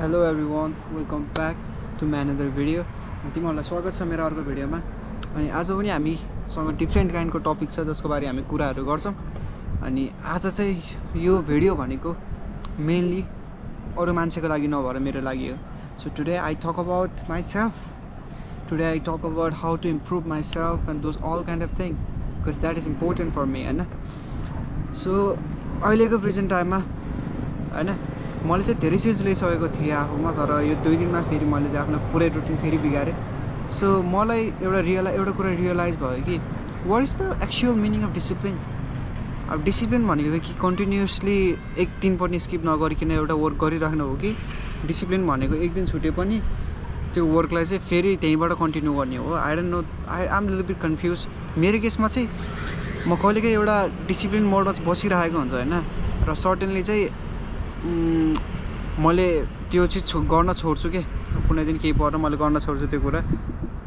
Hello everyone, welcome back to my another video. तिमीहरूलाई स्वागत छ मेरो अर्को भिडियोमा। अनि आज पनि हामीसँग डिफ्रेन्ट काइन्डको टपिक छ जसको बारे हामी कुराहरू गर्छौँ। अनि आज चाहिँ यो भिडियो भनेको मेनली अरू मान्छेको लागि नभएर मेरो लागि हो। So today I talk about myself, today I talk about how to improve myself and those all kind of thing, because that is important for me होइन। सो अहिलेको प्रेजेन्ट टाइममा होइन मैले चाहिँ धेरै चिज लिइसकेको थिएँ आफूमा, तर यो 2 दिनमा फेरि मैले चाहिँ आफ्नो पुरै रुटिन फेरि बिगारेँ। सो मलाई एउटा कुरा रियलाइज भयो कि what is the actual meaning of discipline. अब डिसिप्लिन भनेको कि कन्टिन्युसली एक दिन पनि स्किप नगरिकन एउटा वर्क गरिराख्नु हो, कि डिसिप्लिन भनेको एक दिन छुटे पनि त्यो वर्कलाई चाहिँ फेरि त्यहीँबाट कन्टिन्यू गर्ने हो। I don't know, I am little bit confuse. मेरो केसमा चाहिँ म कहिलेकाहीँ एउटा डिसिप्लिन मोडमा बसिरहेको हुन्छ होइन, र सर्टेनली चाहिँ मैले त्यो चिज गर्न छोड्छु कि कुनै दिन केही परेर मैले गर्न छोड्छु त्यो कुरा,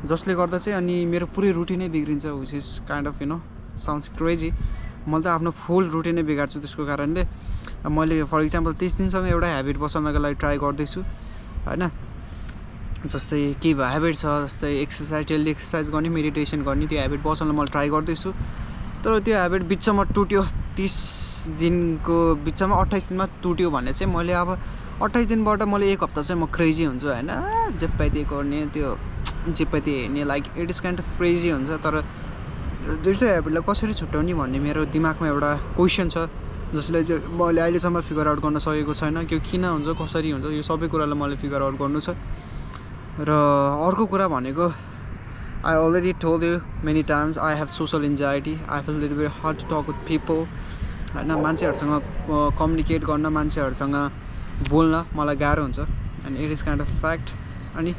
जसले गर्दा चाहिँ अनि मेरो पुरै रुटिनै बिग्रिन्छ, which is kind of sounds crazy. मैले त आफ्नो फुल रुटिनै बिगार्छु त्यसको कारणले। मैले फर इक्जाम्पल 30 दिनसँग एउटा ह्याबिट बसाल्नको लागि ट्राई गर्दैछु होइन। जस्तै केही ह्याबिट छ, जस्तै एक्सर्साइज, डेली एक्सर्साइज गर्ने, मेडिटेसन गर्ने, त्यो ह्याबिट बसाल्न मैले ट्राई गर्दैछु। तर त्यो ह्याबिट बिचमा टुट्यो, 30 दिनको बिचमा 28 दिनमा टुट्यो भने चाहिँ मैले अब 28 दिनबाट मैले 1 हप्ता चाहिँ म क्रेजी हुन्छु होइन, जे पाइ त्यही गर्ने, त्यो जे पाइ त्यही हेर्ने, like it is kind of crazy हुन्छ। तर दुईवटा ह्याबिटलाई कसरी छुट्याउने भन्ने मेरो दिमागमा एउटा क्वेसन छ, जसले चाहिँ मैले अहिलेसम्म फिगर आउट गर्न सकेको छैन। त्यो किन हुन्छ, कसरी हुन्छ, यो सबै कुरालाई मैले फिगर आउट गर्नु छ। र अर्को कुरा भनेको I already told you many times I have social anxiety. I feel a little bit hard to talk with people होइन। मान्छेहरूसँग कम्युनिकेट गर्न, मान्छेहरूसँग बोल्न मलाई गाह्रो हुन्छ, and it is kind of fact. अनि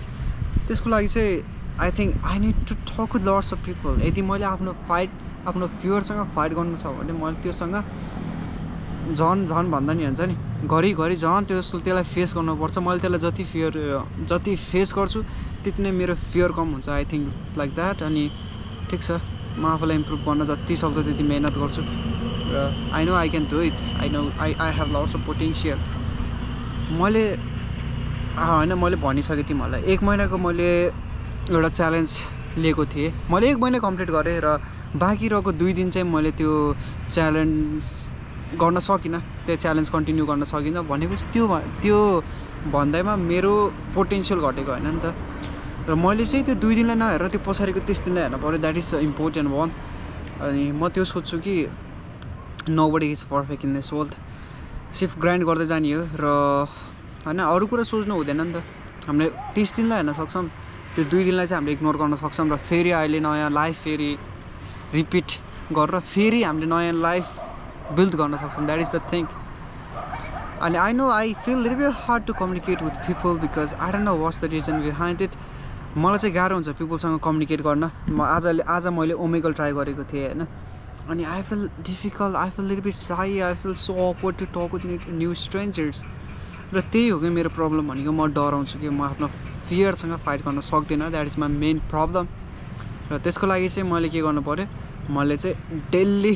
त्यसको लागि चाहिँ I think I need to talk with lots of people. यदि मैले आफ्नो फियरसँग फाइट गर्नु छ भने मैले त्योसँग झन् भन्दा नि हुन्छ नि, घरिघरि झन् त्यसलाई फेस गर्नुपर्छ। मैले त्यसलाई जति फेस गर्छु त्यति नै मेरो फियर कम हुन्छ, आई थिङ्क लाइक द्याट। अनि ठिक छ, म आफूलाई इम्प्रुभ गर्न जति सक्दो त्यति मेहनत गर्छु, र I know I can do it. I know I have lots of potential. मैले होइन मैले भनिसकेँ तिमीहरूलाई, 1 महिनाको मैले एउटा च्यालेन्ज लिएको थिएँ। मैले 1 महिना कम्प्लिट गरेँ, र बाँकी रहेको 2 दिन चाहिँ मैले त्यो च्यालेन्ज गर्न सकिनँ, त्यो च्यालेन्ज कन्टिन्यू गर्न सकिनँ। भनेपछि त्यो भन्दैमा मेरो पोटेन्सियल घटेको होइन नि त। र मैले चाहिँ त्यो 2 दिनलाई नहेरेर त्यो पछाडिको 30 दिनलाई हेर्नु पऱ्यो, द्याट इज इम्पोर्टेन्ट वान। अनि म त्यो सोध्छु कि nobody is perfect in this world. सिर्फ ग्राइन्ड गर्दै जाने हो, र होइन अरू कुरा सोच्नु हुँदैन नि त। हामीले 30 दिनलाई हेर्न सक्छौँ, त्यो 2 दिनलाई चाहिँ हामीले इग्नोर गर्न सक्छौँ, र फेरि अहिले नयाँ लाइफ फेरि रिपिट गरेर फेरि हामीले नयाँ लाइफ बिल्ड गर्न सक्छौँ। That is the thing. अनि I know I feel little bit hard to communicate with people, because I don't know what's the reason behind it. मलाई चाहिँ गाह्रो हुन्छ पिपलसँग कम्युनिकेट गर्न। आज मैले ओमेगल ट्राई गरेको थिएँ होइन, अनि I feel difficult, I feel little bit shy, I feel so awkward to talk with new strangers. र त्यही हो कि मेरो प्रब्लम भनेको, म डराउँछु कि म आफ्नो फियरसँग फाइट गर्न सक्दिनँ। That is my main problem. र त्यसको लागि चाहिँ मैले के गर्नु पऱ्यो, मैले चाहिँ डेली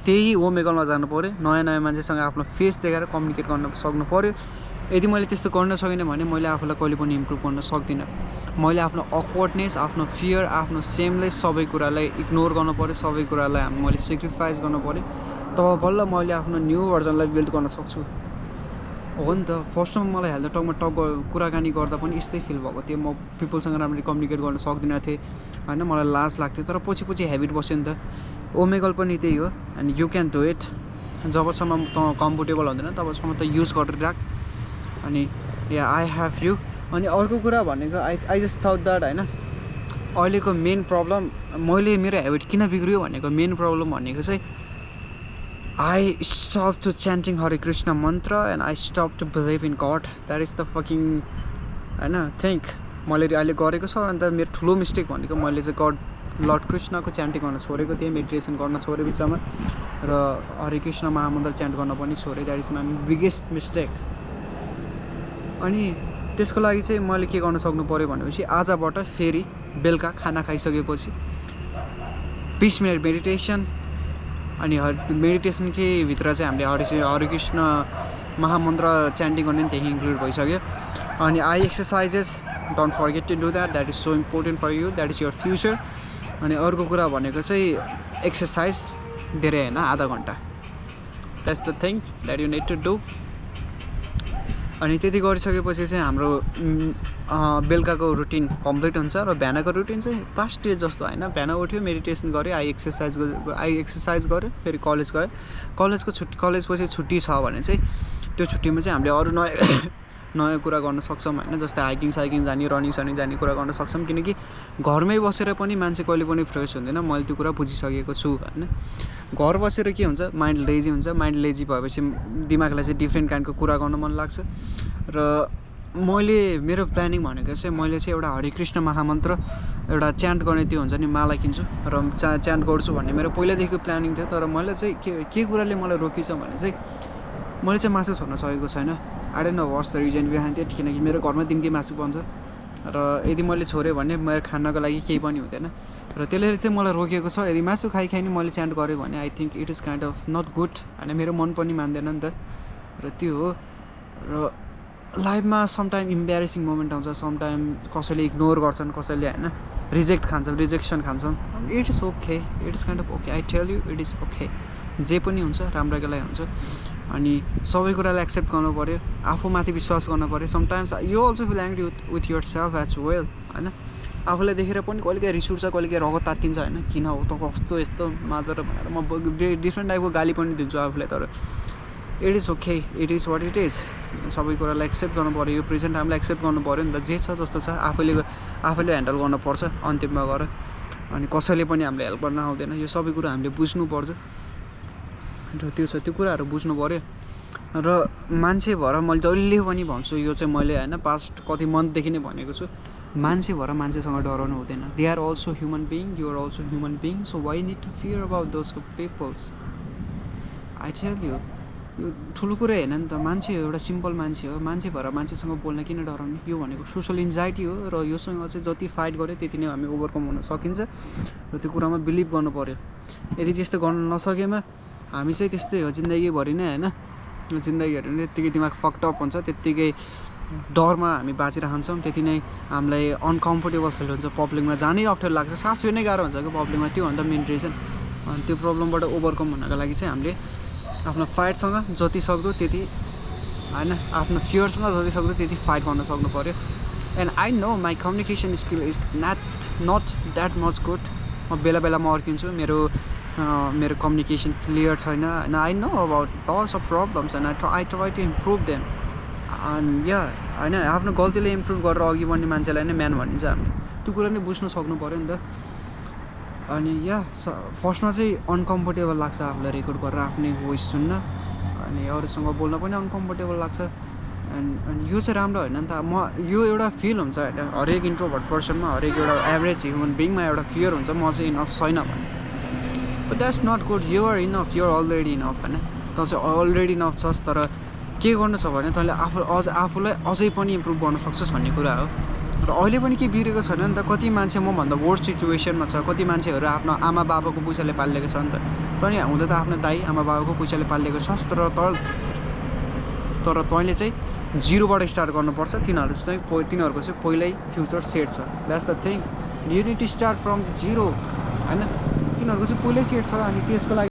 त्यही ओमेगलमा जानु पऱ्यो, नयाँ मान्छेसँग आफ्नो फेस देखाएर कम्युनिकेट गर्न सक्नु पऱ्यो। यदि मैले त्यस्तो गर्न सकिनँ भने मैले आफूलाई कहिले पनि इम्प्रुभ गर्न सक्दिनँ। मैले आफ्नो अक्वर्डनेस, आफ्नो फियर, आफ्नो सेमलेस सबै कुरालाई इग्नोर गर्नु पऱ्यो, सबै कुरालाई मैले सेक्रिफाइस गर्नु पऱ्यो, तब बल्ल मैले आफ्नो न्यू भर्जनलाई बिल्ड गर्न सक्छु। हो नि त। फर्स्टमा मलाई हेल्थ टकमा कुराकानी गर्दा पनि यस्तै फिल भएको थियो, म पिपलसँग राम्ररी कम्युनिकेट गर्न सक्दिनँ थिएँ होइन, मलाई लाज लाग्थ्यो। तर पछि ह्याबिट बस्यो नि त। ओमेगल पनि त्यही हो, and you can do it. जबसम्म त कम्फोर्टेबल हुँदैन तबसम्म त युज गरेर राख। अनि या आई हेभ यु। अनि अर्को कुरा भनेको आई जस्ट थट द्याट होइन, अहिलेको मेन प्रब्लम, मैले मेरो ह्याबिट किन बिग्रियो भनेको मेन प्रब्लम भनेको चाहिँ I stopped to chanting Hare Krishna mantra and I stopped to believe in God. That is the fucking होइन थिङ्क मैले अहिले गरेको छ। अन्त मेरो ठुलो मिस्टेक भनेको मैले चाहिँ गड लर्ड कृष्णको च्यान्टिङ गर्न छोडेको थिएँ, मेडिटेसन गर्न छोडेँ बिचमा, र हरे कृष्ण महामन्त्र च्यान्ट गर्न पनि छोडेँ। That is my biggest mistake. अनि त्यसको लागि चाहिँ मैले के गर्न सक्नु पऱ्यो भनेपछि आजबाट फेरि बेलुका खाना खाइसकेपछि 20 मिनट मेडिटेसन। अनि मेडिटेसनकै भित्र चाहिँ हामीले हरे कृष्ण महामन्त्र च्यान्टिङ गर्ने त्यही इन्क्लुड भइसक्यो अनि I exercises don't forget to do that is so important for you that is your future अनि अर्को कुरा भनेको चाहिँ एक्सर्साइज धेरै होइन आधा घन्टा that's the thing that you need to do अनि त्यति गरिसकेपछि चाहिँ हाम्रो बेलुकाको रुटिन कम्प्लिट हुन्छ र बिहानको रुटिन चाहिँ पास्ट डे जस्तो होइन बिहान उठ्यो मेडिटेसन गऱ्यो आई एक्सर्साइज गऱ्यो फेरि कलेज गयो कलेजपछि छुट्टी छ भने चाहिँ त्यो छुट्टीमा चाहिँ हामीले अरू नयाँ कुरा गर्न सक्छौँ होइन जस्तै हाइकिङ जाने रनिङ जाने कुरा गर्न सक्छौँ किनकि घरमै बसेर पनि मान्छे कहिले पनि फ्रेस हुँदैन मैले त्यो कुरा बुझिसकेको छु होइन घर बसेर के हुन्छ माइन्ड लेजी भएपछि दिमागलाई चाहिँ डिफ्रेन्ट काइन्डको कुरा गर्न मन लाग्छ र मैले मेरो प्लानिङ भनेको चाहिँ मैले चाहिँ एउटा हरे कृष्ण महामन्त्र एउटा च्यान्ट गर्ने त्यो हुन्छ नि माला किन्छु र च्यान्ट गर्छु भन्ने मेरो पहिल्यैदेखिको प्लानिङ थियो तर मैले चाहिँ के कुराले मलाई रोकिन्छ भने चाहिँ मैले चाहिँ मासु छोड्न सकेको छैन I don't know what's the reason behind it किनकि मेरो घरमा दिनकै मासु बन्छ र यदि मैले छोडेँ भने मेरो खानको लागि केही पनि हुँदैन र त्यसले चाहिँ मलाई रोकेको छ यदि मासु खाइ नि मैले च्यान्ट गरेँ भने I think it is kind of not good होइन मेरो मन पनि मान्दैन नि त र त्यो हो र लाइफमा समटाइम इम्बेरेसिङ मोमेन्ट आउँछ समटाइम कसैले इग्नोर गर्छन् कसैले होइन रिजेक्सन खान्छन् it is okay it is kind of okay I tell you it is okay जे पनि हुन्छ राम्रोको लागि हुन्छ अनि सबै कुरालाई एक्सेप्ट गर्नु पऱ्यो आफूमाथि विश्वास गर्नु पऱ्यो sometimes you also feel angry with yourself as well होइन आफूलाई देखेर पनि कहिलेकाहीँ रिस उठ्छ कहिलेकाहीँ रगत तात्तिन्छ होइन किन हो त कस्तो यस्तो मात्र भनेर म डिफ्रेन्ट टाइपको गाली पनि दिन्छु आफूलाई तर it is okay it is what it is सबै कुरालाई एक्सेप्ट गर्नु पऱ्यो यो प्रेजेन्ट टाइमलाई एक्सेप्ट गर्नु पऱ्यो नि त जे छ जस्तो छ आफूले ह्यान्डल गर्नुपर्छ अन्तिममा गएर अनि कसैले पनि हामीले हेल्प गर्न आउँदैन यो सबै कुरा हामीले बुझ्नुपर्छ र त्यो छ त्यो कुराहरू बुझ्नु पऱ्यो र मान्छे भएर मैले जहिले पनि भन्छु यो चाहिँ मैले होइन पास्ट कति मन्थदेखि नै भनेको छु मान्छे भएर मान्छेसँग डराउनु हुँदैन they are also human being you are also human being so why need to fear about those peoples I tell you यो ठुलो कुरा होइन नि त मान्छे एउटा सिम्पल मान्छे हो मान्छे भएर मान्छेसँग बोल्न किन डराउने यो भनेको सोसल एन्जाइटी हो र योसँग चाहिँ जति फाइट गऱ्यो त्यति नै हामी ओभरकम हुन सकिन्छ र त्यो कुरामा बिलिभ गर्नु पऱ्यो यदि त्यस्तो गर्न नसकेमा हामी चाहिँ त्यस्तै हो जिन्दगीभरि नै होइन जिन्दगीहरू नै त्यत्तिकै दिमाग फक्टअप हुन्छ त्यत्तिकै डरमा हामी बाँचिरहन्छौँ त्यति नै हामीलाई अनकम्फर्टेबल फिल हुन्छ पब्लिकमा जानै अप्ठ्यारो लाग्छ सास फेर्नै गाह्रो हुन्छ कि पब्लिकमा त्यो भन्दा मेन रिजन अनि त्यो प्रब्लमबाट ओभरकम हुनको लागि चाहिँ हामीले आफ्नो फाइटसँग जति सक्दो त्यति होइन आफ्नो फियरसँग जति सक्दो त्यति फाइट गर्न सक्नु पऱ्यो and I know my communication skill is not that much good म बेला बेलामा अर्किन्छु मेरो कम्युनिकेसन क्लियर छैन and I know about lots of problems and I try to improve them अनि या होइन आफ्नो गल्तीले इम्प्रुभ गरेर अघि बढ्ने मान्छेलाई नै म्यान भनिन्छ हामीले त्यो कुरा नै बुझ्नु सक्नु पऱ्यो नि त अनि या फर्स्टमा चाहिँ अनकम्फर्टेबल लाग्छ आफूलाई रेकर्ड गरेर आफ्नै भोइस सुन्न अनि अरूसँग बोल्न पनि अनकम्फर्टेबल लाग्छ अनि यो चाहिँ राम्रो होइन नि त म यो एउटा फिल हुन्छ होइन हरेक इन्ट्रोभर्ट पर्सनमा हरेक एउटा एभरेज ह्युमन बिङमा एउटा फियर हुन्छ म चाहिँ इनफ छैन भने but that's not good you are enough you are already enough होइन त चाहिँ अलरेडी इनफ छस् तर के गर्नु छ भने तैँले आफूलाई अझै पनि इम्प्रुभ गर्न सक्छस् भन्ने कुरा हो र अहिले पनि केही बिग्रेको छैन नि त कति मान्छे मभन्दा वर्स्ट सिचुएसनमा छ कति मान्छेहरू आफ्नो आमा बाबाको पैसाले पालिएको छ नि त तैँले हुँदा त आफ्नो दाइ आमा बाबाको पैसाले पालिएको छस् तर तैँले चाहिँ जिरोबाट स्टार्ट गर्नुपर्छ तिनीहरूको चाहिँ पहिल्यै फ्युचर सेट छ that's the thing you need to start from zero होइन तिनीहरूको चाहिँ पहिल्यै सेट छ अनि त्यसको लागि